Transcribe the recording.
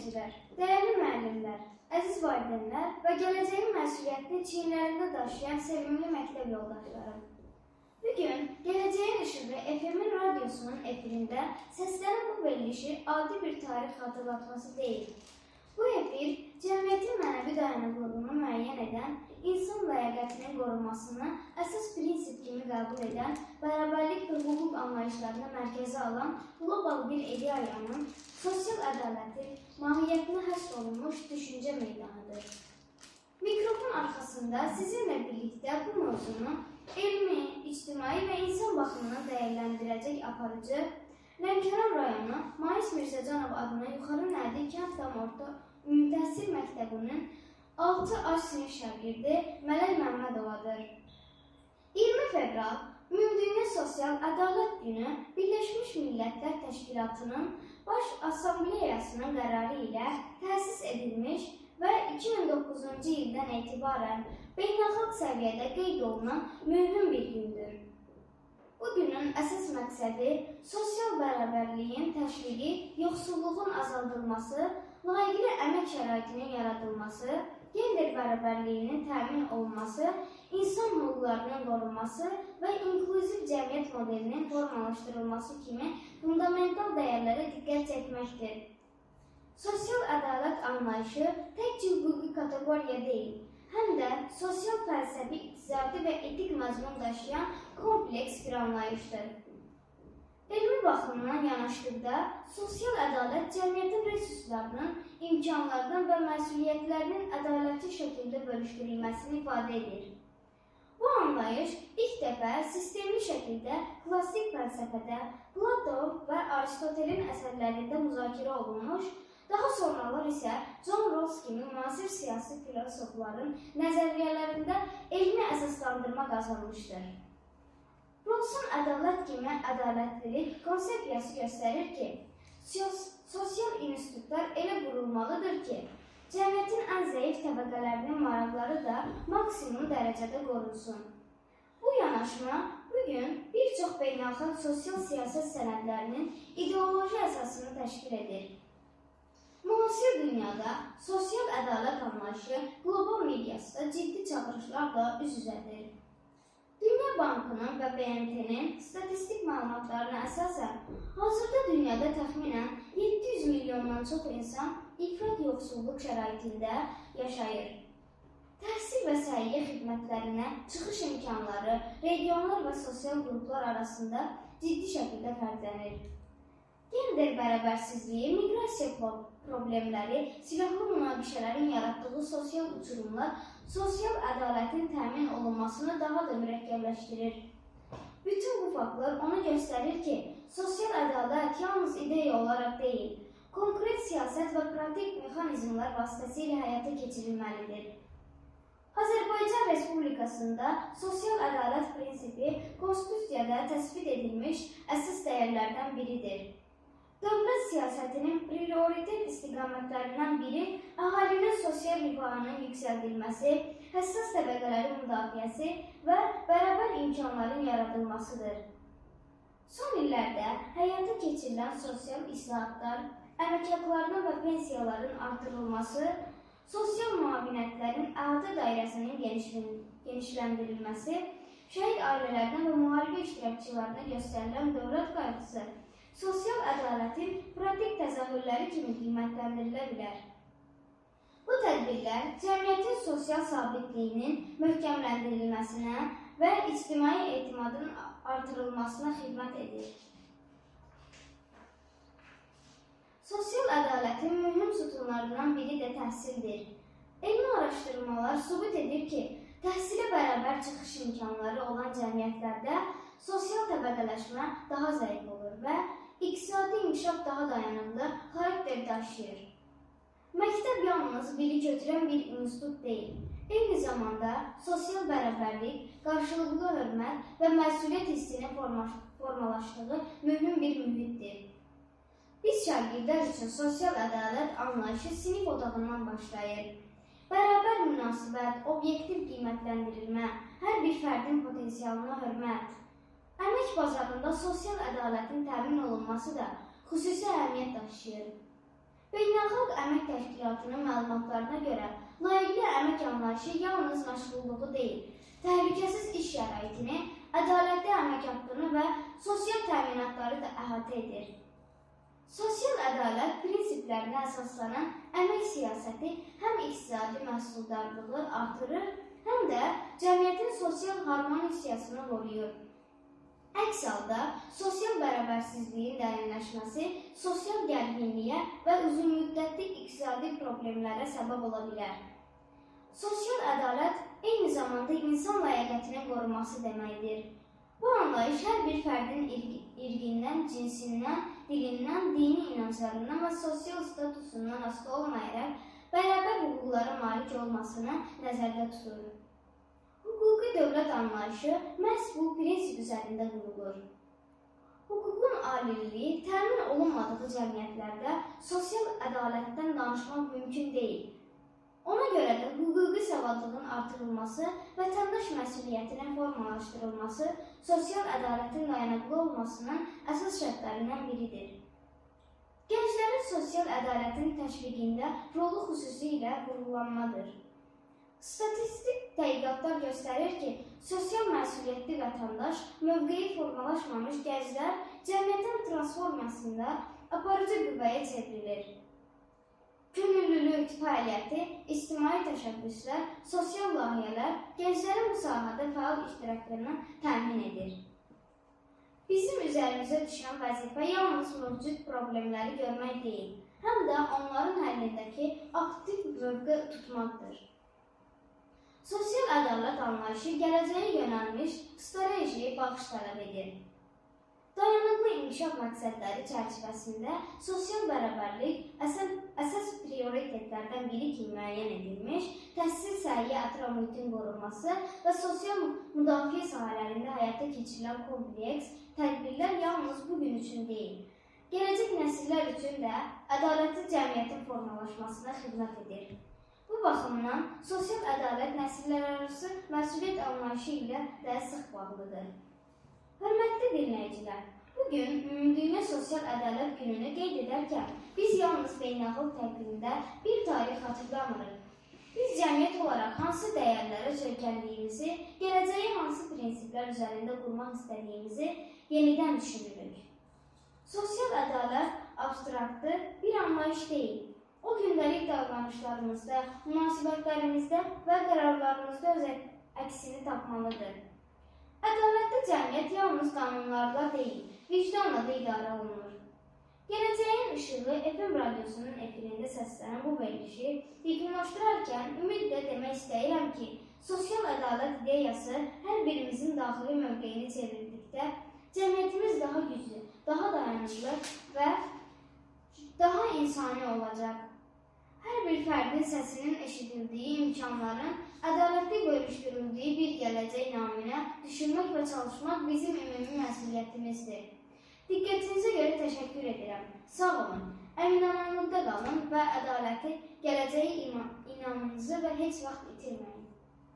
Öğrencilər, dəyərli müəllimlər, əziz valideynlər və gələcəyin məsuliyyətini çiyinlərində daşıyan sevimli məktəb yoldaşlarım. Bu gün Gələcəyin İşığı FM-in radiosunun efirində səslənən bu verilişi adi bir tarix xatırlatması deyil. Bu efir cəmiyyətin mənəvi dayanıqlığını müəyyən edən, insan ləyaqətinin qorunmasını əsas prinsip kimi qəbul edən, bərabərlik və hüquq anlayışlarını mərkəzə alan qlobal bir ideyanın sosial ədalətin mahiyyətinə həsr olunmuş düşüncə meydanıdır. Mikrofon arxasında sizinlə birlikdə bu mövzunu elmi, ictimai və insan baxımından dəyərləndirəcək aparıcı Lənkəran rayonu Mais Mirzəcanov adına Yuxarı Nərdi kənd tam orta ümumi təhsil məktəbinin 6A sinif şagirdi Mələk Məmmədovadır. 20 fevral Ümumdünya Sosial Ədalət Günü Birləşmiş Millətlər Təşkilatının Baş Assambleyasının qərarı ilə təsis edilmiş və 2009-cu ildən etibarən beynəlxalq səviyyədə qeyd olunan mühüm bir gündür. Bu günün əsas məqsədi sosial bərabərliyin təşviqi, yoxsulluğun azaldılması, layiqli əmək şəraitinin yaradılması, gender bərabərliyinin təmin olunması, insan hüquqlarının qorunması və inklüziv cəmiyyət modelinin formalaşdırılması kimi fundamental dəyərlərə diqqət çəkməkdir. Sosial ədalət anlayışı təkcə hüquqi kateqoriya deyil, həm də sosial fəlsəfi, iqtisadi və etik məzmun daşıyan kompleks bir anlayışdır. Elmi baxımdan yanaşdıqda, sosial ədalət cəmiyyətin resurslarının, imkanlarının və məsuliyyətlərinin ədalətli şəkildə bölüşdürülməsini ifadə edir. Bu anlayış ilk dəfə sistemli şəkildə klassik fəlsəfədə Platon və Aristotelin əsərlərində müzakirə olunmuş, daha sonralar isə John Rawls kimi müasir siyasi filosofların nəzəriyyələrində elmi əsaslandırma qazanmışdır. Rawls'un ədalət kimi ədalətlilik konsepsiyası göstərir ki, sosial institutlar elə qurulmalıdır ki, cəmiyyətin ən zəif təbəqələrinin maraqları da maksimum dərəcədə qorunsun. Bu yanaşma bugün bir çox beynəlxalq sosial siyasət sənədlərinin ideoloji əsasını təşkil edir. Müasir dünyada sosial ədalət anlayışı qlobal miqyasda ciddi çağırışlarla üz-üzədir. Dünya Bankının və BMT-nin statistik məlumatlarına əsasən, hazırda dünyada təxminən 700 milyondan çox insan ifrat yoxsulluq şəraitində yaşayır. Təhsil və səhiyyə xidmətlərinə çıxış imkanları regionlar və sosial qruplar arasında ciddi şəkildə fərqlənir. Gender bərabərsizliyi, miqrasiya problemləri, silahlı münaqişələrin yaratdığı sosial uçurumlar sosial ədalətin təmin olunmasını daha da mürəkkəbləşdirir. Bütün bu faktlar onu göstərir ki, sosial ədalət yalnız ideya olaraq deyil, konkret siyasət və pratik mexanizmlər vasitəsilə həyata keçirilməlidir. Azərbaycan Respublikasında sosial ədalət prinsipi konstitusiyada təsbit edilmiş əsas dəyərlərdən biridir. Dövlət siyasətinin prioritet istiqamətlərindən biri əhalinin sosial rifahının yüksəldilməsi, həssas təbəqələrin müdafiəsi və bərabər imkanların yaradılmasıdır. Son illərdə həyata keçirilən sosial islahatlar, əmək haqlarının və pensiyaların artırılması, sosial müavinətlərin əhatə dairəsinin genişləndirilməsi, şəhid ailələrinə və müharibə iştirakçılarına göstərilən dövlət qayğısı, sosial ədalətin pratik təzahürləri kimi qiymətləndirilə bilər. Bu tədbirlər cəmiyyətin sosial sabitliyinin möhkəmləndirilməsinə və ictimai etimadın artırılmasına xidmət edir. Sosial ədalətin mühüm sütunlarından biri də təhsildir. Elmi araşdırmalar sübut edir ki, təhsilə bərabər çıxış imkanları olan cəmiyyətlərdə sosial təbəqələşmə daha zəif olur və iqtisadi inkişaf daha dayanıqlı xarakter daşıyır. Məktəb yalnız bilik ötürən bir institut deyil, eyni zamanda sosial bərabərlik, qarşılıqlı hörmət və məsuliyyət hissinin formalaşdığı mühüm bir mühitdir. Biz şagirdlər üçün sosial ədalət anlayışı sinif otağından başlayır. Bərabər münasibət, obyektiv qiymətləndirilmə, hər bir fərdin potensialına hörmət, əmək bazarında sosial ədalətin təmin olunması da xüsusi əhəmiyyət daşıyır. Beynəlxalq Əmək Təşkilatının məlumatlarına görə layiqli əmək anlayışı yalnız məşğulluğu deyil, təhlükəsiz iş şəraitini, ədalətli əmək haqqını və sosial təminatları da əhatə edir. Sosial ədalət prinsiplərinə əsaslanan əmək siyasəti həm iqtisadi məhsuldarlığı artırır, həm də cəmiyyətin sosial harmoniyasını qoruyur. Əks halda, sosial bərabərsizliyin dərinləşməsi sosial gərginliyə və uzunmüddətli iqtisadi problemlərə səbəb ola bilər. Sosial ədalət eyni zamanda insan ləyaqətinin qorunması deməkdir. Bu anlayış hər bir fərdin irqindən, cinsindən, dilindən, dini inanclarından və sosial statusundan asılı olmayaraq bərabər hüquqlara malik olmasını nəzərdə tutur. Hüquqi dövlət anlayışı məhz bu prinsip üzərində qurulur. Hüququn aliliyi təmin olunmadığı cəmiyyətlərdə sosial ədalətdən danışmaq mümkün deyil. Ona görə də hüquqi savadlığın artırılması, vətəndaş məsuliyyətinin formalaşdırılması sosial ədalətin dayanıqlı olmasının əsas şərtlərindən biridir. Gənclərin sosial ədalətin təşviqində rolu xüsusilə vurğulanmadır. Statistik tədqiqatlar göstərir ki, sosial məsuliyyətli vətəndaş mövqeyi formalaşmamış gənclər cəmiyyətin transformasiyasında aparıcı qüvvəyə çevrilir. Könüllülük fəaliyyəti, ictimai təşəbbüslər, sosial layihələr gənclərin bu sahədə fəal iştiraklarını təmin edir. Bizim üzərimizə düşən vəzifə yalnız mövcud problemləri görmək deyil, həm də onların həllindəki aktiv mövqe tutmaqdır. Sosial ədalət anlayışı gələcəyə yönəlmiş strateji baxış tələb edir. Dayanıqlı inkişaf məqsədləri çərçivəsində sosial bərabərlik əsas prioritetlərdən biri kimi müəyyən edilmiş, təhsil, səhiyyə, ətraf mühitin qorunması və sosial müdafiə sahələrində həyata keçirilən kompleks tədbirlər yalnız bugün üçün deyil, gələcək nəsillər üçün də ədalətli cəmiyyətin formalaşmasına xidmət edir. Bu baxımdan sosial ədalət nəsillərarası məsuliyyət anlayışı ilə də sıx bağlıdır. Hörmətli dinləyicilər, bugün Ümumdünya Sosial Ədalət Gününü qeyd edərkən biz yalnız beynəlxalq təqvimdə bir tarix xatırlamırıq. Biz cəmiyyət olaraq hansı dəyərlərə söykəndiyimizi, gələcəyi hansı prinsiplər üzərində qurmaq istədiyimizi yenidən düşünürük. Sosial ədalət abstraktlı bir anlayış deyil. O gündəlik davranışlarımızda, münasibətlərimizdə və qərarlarımızda öz əksini tapmalıdır. Ədalətli cəmiyyət yalnız qanunlarla deyil, vicdanla da idarə olunur. Gələcəyin İşığı FM radiosunun efirində səslənən bu verilişi yekunlaşdırarkən ümidlə demək istəyirəm ki, sosial ədalət ideyası hər birimizin daxili mövqeyini çevirdikdə cəmiyyətimiz daha güclü, daha dayanıqlı və daha insani olacaq. Hər bir fərdin səsinin eşidildiyi imkanların ədalətli bölüşdürüldüyü bir gələcək naminə düşünmək və çalışmaq bizim ümumi məsuliyyətimizdir. Diqqətinizə görə təşəkkür edirəm. Sağ olun, əmin-amanlıqda qalın və ədaləti, gələcəyə inamınızı və heç vaxt itirməyin.